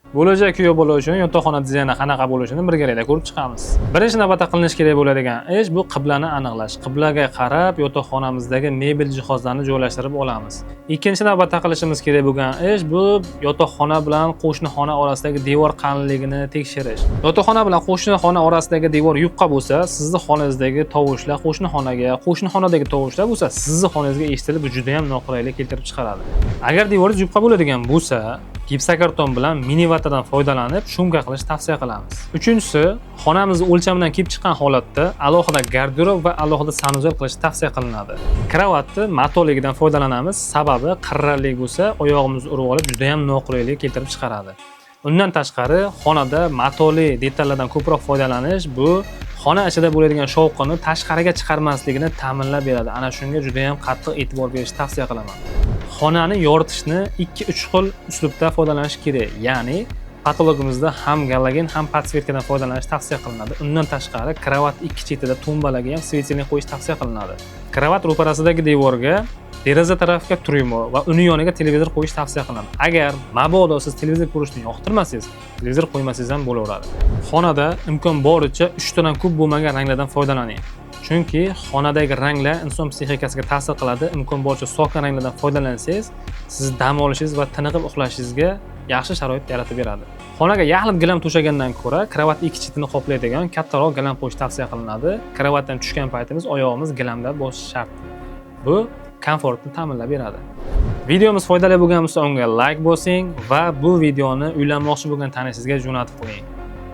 Bo'lajak kuyov bola uchun yotoqxona dizayni qanaqa bo'lishini birgalikda ko'rib chiqamiz. Birinchi navbatda qilinishi kerak bo'ladigan ish bu qiblani aniqlash. Qiblaga qarab yotoqxonamizdagi mebel jihozlarni joylashtirib olamiz. Ikkinchi navbatda qilishimiz kerak bo'lgan ish bu yotoqxona bilan qo'shni xona orasidagi devor qalinligini tekshirish. Yotoqxona bilan qo'shni xona orasidagi devor yupqa bo'lsa, sizni xonangizdagi tovushlar qo'shni xonaga, qo'shni xonadagi tovushlar bo'lsa, sizni xonangizga eshitilib, bu juda ham noqulaylik keltirib chiqaradi. Agar devoringiz yupqa bo'ladigan bo'lsa, gipsokarton bilan mini vatadan foydalanib шумка qilish tavsiya qilamiz. Uchinchisi, xonamiz o'lchamidan kelib chiqqan holatda alohida garderob va alohida санузел qilish tavsiya qilinadi. Kravatni matoligidan foydalanamiz, sababi qirralik bo'lsa, oyog'imizni urib olib juda ham noqulaylik keltirib chiqaradi. Undan tashqari, xonada matoli detallardan ko'proq foydalanish bu xona ichida bo'ladigan shovqinni tashqariga chiqarmasligini ta'minlab beradi. Ana shunga juda ham qattiq e'tibor berishni tavsiya qilaman. Xonani yoritishni 2-3 xil uslubda foydalanish kerak. Ya'ni потолок imizda ham galogen, ham подсветка dan foydalanish tavsiya qilinadi. Undan tashqari, kravat ikki chetida tumbalarga ham светильник qo'yish tavsiya qilinadi. Kravat ro'parasidagi devorga, deraza tarafga tryumo va uni yoniga televizor qo'yish tavsiya qilinadi. Agar mabodo siz televizor ko'rishni yoqtirmasangiz, televizor qo'ymasangiz ham bo'laveradi. Xonada imkon boricha 3 tadan ko'p bo'lmagan ranglardan foydalaning. Chunki xonadagi ranglar inson psixikasiga ta'sir qiladi. Imkon boricha sokin ranglardan foydalansangiz, siz dam olishingiz va tiniqib uxlashingizga yaxshi sharoit yaratib beradi. Xonaga yaxlit gilam to'shagandan ko'ra, kravat ikki chetini qoplaydigan kattaroq gilam qo'yish tavsiya qilinadi. Kravatdan tushgan paytimiz oyog'imiz gilamda bosishi shart. Bu komfortni ta'minlab beradi. Videomiz foydali bo'lgan bo'lsa, unga like bosing va bu videoni uylanmoqchi bo'lgan tanishingizga jo'natib qo'ying.